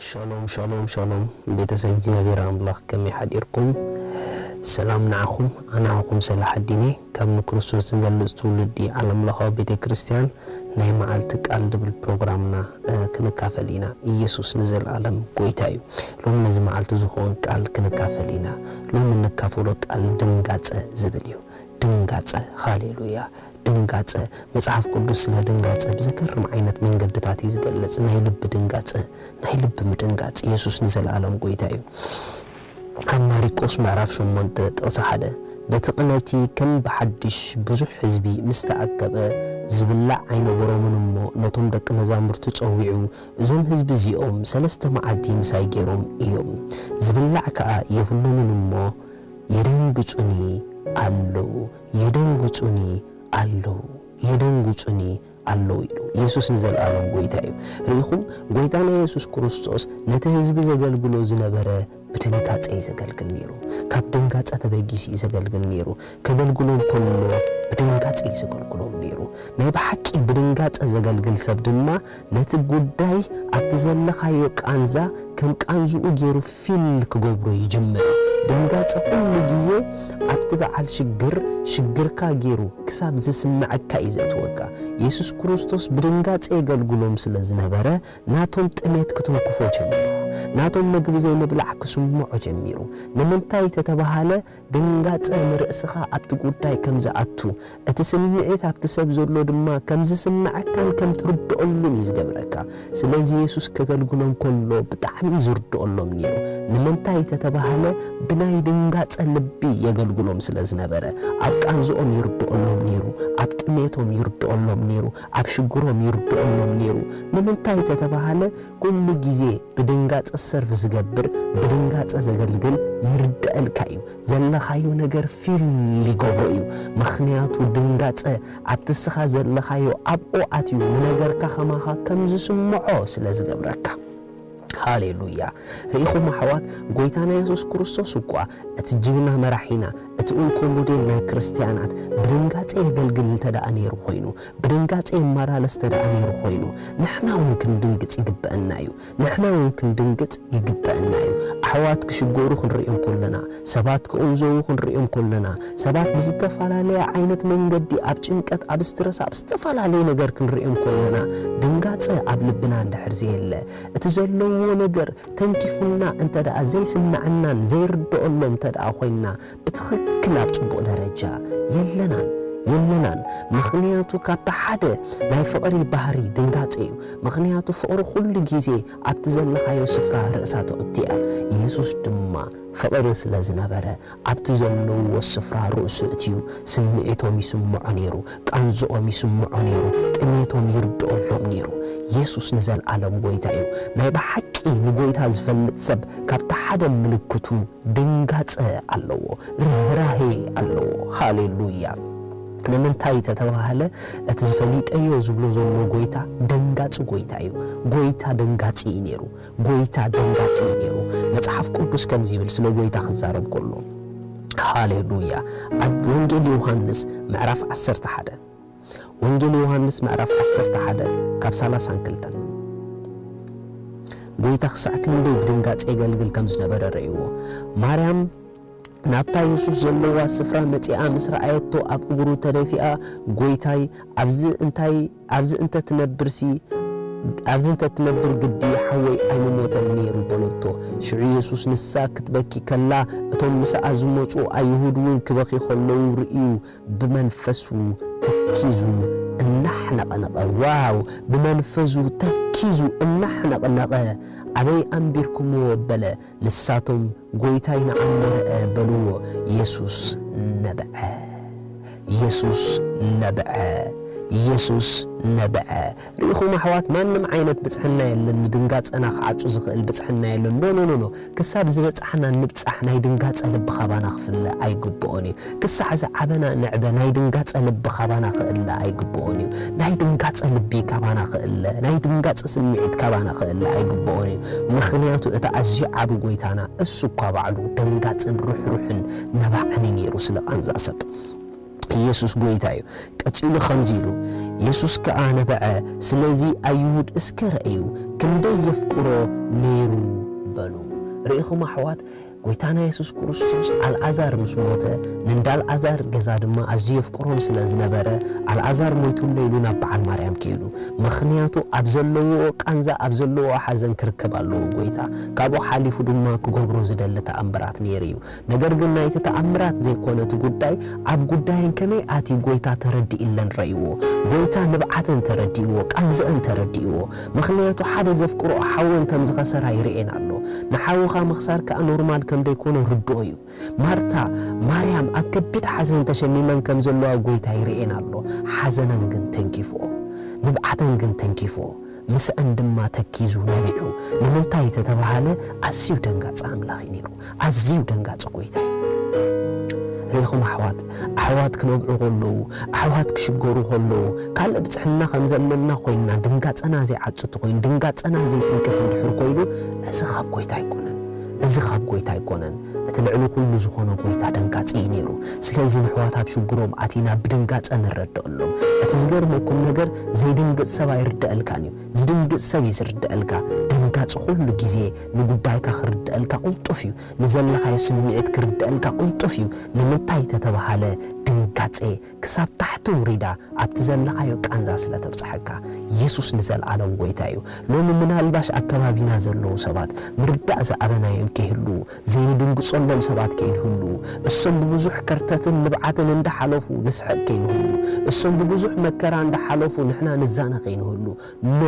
ሻሎም ሻሎም ሻሎም፣ ቤተሰብ እግዚኣብሔር ኣምላኽ ከመይ ሓዲርኩም? ሰላም ንዓኹም። ኣነ ዓኹም ሰላሓዲን እየ። ካብ ንክርስቶስ ዝገልጽ ትውልዲ ዓለም ለኻዊ ቤተ ክርስቲያን ናይ መዓልቲ ቃል ድብል ፕሮግራምና ክንካፈል ኢና። ኢየሱስ ንዘለኣለም ጎይታ እዩ። ሎሚ ነዚ መዓልቲ ዝኸውን ቃል ክንካፈል ኢና። ሎሚ እንካፈሎ ቃል ድንጋጸ ዝብል እዩ። ድንጋጸ። ሃሌሉያ። ድንጋጸ። መጽሓፍ ቅዱስ ስለ ድንጋጸ ብዘገርም ዓይነት መንገድታት እዩ ዝገልጽ። ናይ ልቢ ድንጋጸ፣ ናይ ልቢ ምድንጋጽ። ኢየሱስ ንዘለኣለም ጎይታ እዩ። ኣብ ማሪቆስ ምዕራፍ ሸሞንተ ጥቕሲ ሓደ፣ በቲ ቅነይቲ ከም ብሓድሽ ብዙሕ ህዝቢ ምስ ተኣከበ፣ ዝብላዕ ኣይነበሮምን እሞ፣ ነቶም ደቂ መዛሙርቱ ጸዊዑ፣ እዞም ህዝቢ እዚኦም ሰለስተ መዓልቲ ምሳይ ገይሮም እዮም፣ ዝብላዕ ከኣ የብሎምን እሞ፣ የደንግጹኒ ኣለዉ፣ የደንግጹኒ ኣለዉ፣ የደንግጹኒ ኣለዉ ኢሉ። ኢየሱስ ንዘለኣለም ጎይታ እዩ። ርኢኹም፣ ጎይታና ኢየሱስ ክርስቶስ ነቲ ህዝቢ ዘገልግሎ ዝነበረ ብድንጋጸ እዩ ዘገልግል ነይሩ። ካብ ድንጋጸ ተበጊሱ እዩ ዘገልግል ነይሩ። ከገልግሎም ከሎ ብድንጋጸ እዩ ዘገልግሎም ነይሩ። ናይ ብሓቂ ብድንጋጸ ዘገልግል ሰብ ድማ ነቲ ጉዳይ ኣብቲ ዘለኻዮ ቃንዛ ከም ቃንዝኡ ገይሩ ፊል ክገብሮ ይጅምር። ድንጋጸ ኩሉ ግዜ ኣብቲ በዓል ሽግር ሽግርካ ገይሩ ክሳብ ዝስምዐካ እዩ ዘእትወካ። የሱስ ክርስቶስ ብድንጋጸ የገልግሎም ስለ ዝነበረ ናቶም ጥሜት ክትንክፎ ጀሚሩ። ናቶም መግቢ ዘይምብላዕ ክስምዖ ጀሚሩ። ንምንታይ ተተባሃለ ድንጋጸ ንርእስኻ ኣብቲ ጉዳይ ከም ዝኣቱ፣ እቲ ስምዒት ኣብቲ ሰብ ዘሎ ድማ ከም ዝስምዓካን ከም ትርድኣሉን እዩ ዝገብረካ። ስለዚ የሱስ ከገልግሎም ከሎ ብጣዕሚ እዩ ዝርድኣሎም ነይሩ። ንምንታይ ተተባህለ ብናይ ድንጋጸ ልቢ የገልግሎም ስለ ዝነበረ፣ ኣብ ቃንዝኦም ይርድኣሎም ነይሩ፣ ኣብ ጥሜቶም ይርድኣሎም ነይሩ፣ ኣብ ሽግሮም ይርድኣሎም ነይሩ። ንምንታይ ተተባህለ ኩሉ ግዜ ብድንጋጸ ሰርፍ ዝገብር፣ ብድንጋጸ ዘገልግል ይርደኣልካ እዩ። ዘለኻዮ ነገር ፊል ይገብሮ እዩ። ምኽንያቱ ድንጋጸ ኣብቲ እስኻ ዘለኻዮ ኣብኡ ኣትዩ ንነገርካ ከማኻ ከም ዝስምዖ ስለ ዝገብረካ። ሃሌሉያ። ርኢኹም ኣሕዋት፣ ጎይታና የሱስ ክርስቶስ እኳ እቲ ጅግና መራሒና፣ እቲ እንኮ ሞዴል ናይ ክርስትያናት ብድንጋጸ የገልግል እንተ ደኣ ነይሩ ኮይኑ፣ ብድንጋጸ ይመላለስ እንተ ደኣ ነይሩ ኮይኑ፣ ንሕና እውን ክንድንግጽ ይግበአና እዩ። ንሕና እውን ክንድንግጽ ይግበአና እዩ። ኣሕዋት ክሽገሩ ክንርእዮም ከለና፣ ሰባት ክእውዘዉ ክንርእዮም ከለና፣ ሰባት ብዝተፈላለየ ዓይነት መንገዲ ኣብ ጭንቀት፣ ኣብ ስትረስ፣ ኣብ ዝተፈላለየ ነገር ክንርእዮም ከለና፣ ድንጋጸ ኣብ ልብና እንድሕር ዘየለ፣ እቲ ዘለዎ ነገር ተንኪፉና እንተ ደኣ ዘይስምዐናን ዘይርድኣሎም እንተ ደኣ ኮይንና፣ ብትኽክል ኣብ ጽቡቕ ደረጃ የለናን፣ የለናን። ምኽንያቱ ካብቲ ሓደ ናይ ፍቕሪ ባህሪ ድንጋጸ እዩ። ምኽንያቱ ፍቕሪ ኩሉ ግዜ ኣብቲ ዘለኻዮ ስፍራ ርእሳ ተእቱ እያ። የሱስ ድማ ፍቕሪ ስለ ዝነበረ ኣብቲ ዘለውዎ ስፍራ ርእሱ እትዩ ስምዒቶም ይስምዖ ነይሩ፣ ቃንዝኦም ይስምዖ ነይሩ፣ ጥሜቶም ይርድኣሎም ነይሩ። የሱስ ንዘለኣለም ጎይታ እዩ። ናይ ብሓቂ ንጎይታ ዝፈልጥ ሰብ ካብቲ ሓደ ምልክቱ ድንጋጸ ኣለዎ፣ ርህራሄ ኣለዎ። ሃሌሉያ። ንምንታይ ተተባህለ እቲ ዝፈሊጠዮ ዝብሎ ዘሎ ጎይታ ደንጋጺ ጎይታ እዩ። ጎይታ ደንጋጺ እዩ ነይሩ። ጎይታ ደንጋጺ እዩ ነይሩ። መጽሓፍ ቅዱስ ከምዚ ይብል ስለ ጎይታ ክዛረብ ከሎ። ሃሌሉያ። ኣብ ወንጌል ዮሃንስ ምዕራፍ ዓሰርተ ሓደ፣ ወንጌል ዮሃንስ ምዕራፍ ዓሰርተ ሓደ ካብ ሰላሳን ክልተን፣ ጎይታ ክሳዕ ክንደይ ብድንጋጸ የገልግል ከም ዝነበረ ርእይዎ። ማርያም ናብታ የሱስ ዘለዋ ስፍራ መጺኣ ምስ ረኣየቶ ኣብ እግሩ ተደፊኣ፣ "ጎይታይ፣ ኣብዚ እንታይ፣ ኣብዚ እንተ ትነብርሲ፣ ኣብዚ እንተ ትነብር ግዲ ሓወይ ኣይምሞተን ነይሩ" በለቶ። ሽዑ የሱስ ንሳ ክትበኪ ከላ፣ እቶም ምሳኣ ዝመጹ ኣይሁድ እውን ክበኺ ከለዉ ርእዩ፣ ብመንፈሱ ተኪዙ እናሕነቐነቐ፣ ዋው! ብመንፈሱ ተኪዙ እናሕነቐነቐ፣ "ኣበይ ኣንቢርኩምዎ?" በለ። ንሳቶም፣ "ጐይታይ ንዓሞ ርአ" በልዎ። የሱስ ነብዐ። የሱስ ነብዐ። የሱስ ነብዐ። ርኢኹም ኣሕዋት፣ ማንም ዓይነት ብጽሕና የለን ንድንጋጸና ክዓጹ ዝኽእል ብጽሕና የለን። ኖ፣ ኖ፣ ኖ፣ ኖ። ክሳብ ዝበጻሕና ንብጻሕ ናይ ድንጋጸ ልቢ ካባና ክፍለ ኣይግብኦን እዩ። ክሳዕ ዝዓበና ንዕበ ናይ ድንጋጸ ልቢ ካባና ክእለ ኣይግብኦን እዩ። ናይ ድንጋጸ ልቢ ካባና ክእለ፣ ናይ ድንጋጸ ስምዒት ካባና ክእለ ኣይግብኦን እዩ። ምኽንያቱ እቲ ኣዝዩ ዓቢ ጐይታና እሱ እኳ ባዕሉ ደንጋጽን ርሕሩሕን ነባዕን እዩ ነይሩ ስለ ቃንዛ ሰብ። ኢየሱስ ጐይታ እዩ። ቀጺሉ ከምዚ ኢሉ፣ ኢየሱስ ከኣ ነበዐ፣ ስለዚ ኣይሁድ እስከ ረእዩ ክንደይ የፍቅሮ ነይሩ በሉ። ርኢኹም ኣሕዋት፣ ጐይታና የሱስ ክርስቶስ ኣልኣዛር ምስ ሞተ፣ ንእንዳ ኣልኣዛር ገዛ ድማ ኣዝዩ የፍቅሮም ስለ ዝነበረ፣ ኣልኣዛር ሞይቱለይ ኢሉ ናብ በዓል ማርያም ከይዱ። ምኽንያቱ ኣብ ዘለውኦ ቃንዛ፣ ኣብ ዘለውኦ ሓዘን ክርከብ ኣለዎ ጐይታ። ካብኡ ሓሊፉ ድማ ክገብሮ ዝደሊ ተኣምራት ነይሩ እዩ። ነገር ግን ናይቲ ተኣምራት ዘይኮነ እቲ ጉዳይ፣ ኣብ ጉዳየን ከመይ ኣትዩ ጐይታ ተረዲእለን ረእይዎ። ጐይታ ንብዓተን ተረዲእዎ፣ ቃንዘአን ተረዲእዎ። ምኽንያቱ ሓደ ዘፍቅሮ ሓወን ከም ዝኸሰራ ይርእየን ኣሎ። ንሓውኻ ምኽሳር ከኣ ኖርማል ከም ደይኮነ ርድኦ እዩ። ማርታ፣ ማርያም ኣብ ከቢድ ሓዘን ተሸሚመን ከም ዘለዋ ጐይታ ይርእየን ኣሎ። ሓዘነን ግን ተንኪፍኦ፣ ንብዓተን ግን ተንኪፍኦ። ምስአን ድማ ተኪዙ ነቢዑ። ንምንታይ ተተባሃለ፣ ኣዝዩ ደንጋጺ ኣምላኽ እዩ ነይሩ። ኣዝዩ ደንጋጺ ጐይታ እዩ። ርኢኹም ኣሕዋት፣ ኣሕዋት ክነብዑ ከለዉ፣ ኣሕዋት ክሽገሩ ከለዉ፣ ካልእ ብጽሕና ከም ዘለና ኮይንና፣ ድንጋጸና ዘይዓጽ እንተኾይኑ፣ ድንጋጸና ዘይትንክፍ እንድሕር ኮይኑ፣ እዚ ካብ ጐይታ ኣይኮነን። እዚ ካብ ጐይታ ኣይኮነን። እቲ ልዕሊ ኩሉ ዝኾነ ጐይታ ደንጋጺ እዩ ነይሩ። ስለዚ ንኣሕዋት ኣብ ሽግሮም ኣቲና ብድንጋጸ ንረድኣሎም። እቲ ዝገርመኩም ነገር፣ ዘይድንግጽ ሰብ ኣይርድኣልካን እዩ። ዝድንግጽ ሰብ እዩ ዝርድኣልካ። ደንጋጺ ኩሉ ግዜ ንጉዳይካ ክርድኣልካ ቅልጡፍ እዩ። ንዘለኻዮ ስምዒት ክርድኣልካ ቅልጡፍ እዩ። ንምንታይ ተተባሃለ፣ ድንጋጸ ክሳብ ታሕቲ ውሪዳ ኣብቲ ዘለኻዮ ቃንዛ ስለ ተብጽሐካ። የሱስ ንዘለኣለም ጐይታ እዩ። ሎሚ ምናልባሽ ኣብ ከባቢና ዘለዉ ሰባት ምርዳእ ዝኣበናዮም ከይህልዉ፣ ዘይንድንግጸሎም ሰባት ከይንህልዉ፣ እሶም ብብዙሕ ከርተትን ንብዓትን እንዳሓለፉ ንስሕቕ ከይንህሉ፣ እሶም ብብዙሕ መከራ እንዳሓለፉ ንሕና ንዛነ ከይንህሉ፣ ኖ፣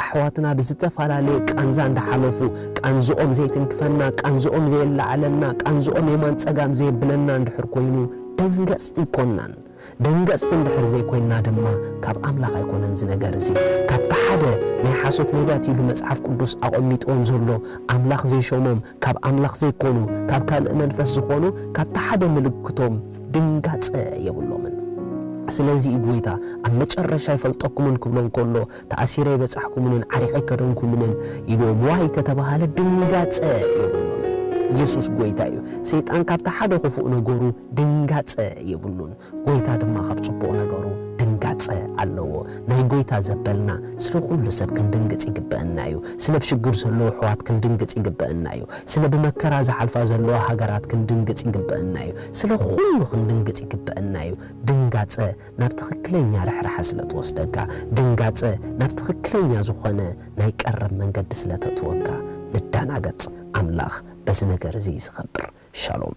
ኣሕዋትና ብዝተፈላለየ ቃንዛ እንዳሓለፉ፣ ቃንዝኦም ዘይትንክፈና፣ ቃንዝኦም ዘየለዓለና፣ ቃንዝኦም የማን ጸጋም ዘየብለና እንድሕር ኮይኑ፣ ደንገጽቲ ኣይኮናን። ደንገጽቲ እንድሕር ዘይኮይንና ድማ፣ ካብ ኣምላኽ ኣይኮነን እዚ ነገር እዚ። ካብቲ ሓደ ናይ ሓሶት ነቢያት ኢሉ መጽሓፍ ቅዱስ ኣቐሚጥዎም ዘሎ፣ ኣምላኽ ዘይሾሞም፣ ካብ ኣምላኽ ዘይኮኑ፣ ካብ ካልእ መንፈስ ዝኾኑ፣ ካብቲ ሓደ ምልክቶም ድንጋጸ የብሎምን። ስለዚ እዩ ጐይታ ኣብ መጨረሻ ይፈልጠኩምን ክብሎም ከሎ፣ ተኣሲረ ኣይበጻሕኩምንን ዓሪቐ ኣይከደንኩምንን ኢልዎም ዋይ ተተባሃለ ድንጋጸ የብሎምን። ኢየሱስ ጐይታ እዩ። ሰይጣን ካብቲ ሓደ ክፉእ ነገሩ ድንጋጸ የብሉን። ጐይታ ድማ ካብ ጽቡቕ ነገሩ ድንጋጸ ኣለዎ። ናይ ጐይታ ዘበልና ስለ ኩሉ ሰብ ክንድንግጽ ይግበአና እዩ። ስለ ኣብ ሽግር ዘለዉ ኣሕዋት ክንድንግጽ ይግበአና እዩ። ስለ ብመከራ ዝሓልፋ ዘለዋ ሃገራት ክንድንግጽ ይግበአና እዩ። ስለ ኩሉ ክንድንግጽ ይግበአና እዩ። ድንጋጸ ናብ ትኽክለኛ ርሕራሐ ስለ ትወስደካ፣ ድንጋጸ ናብ ትኽክለኛ ዝኾነ ናይ ቀረብ መንገዲ ስለ ተእትወካ፣ ንደናገጽ። ኣምላኽ በዚ ነገር እዚ እዩ ዝኸብር። ሻሎም።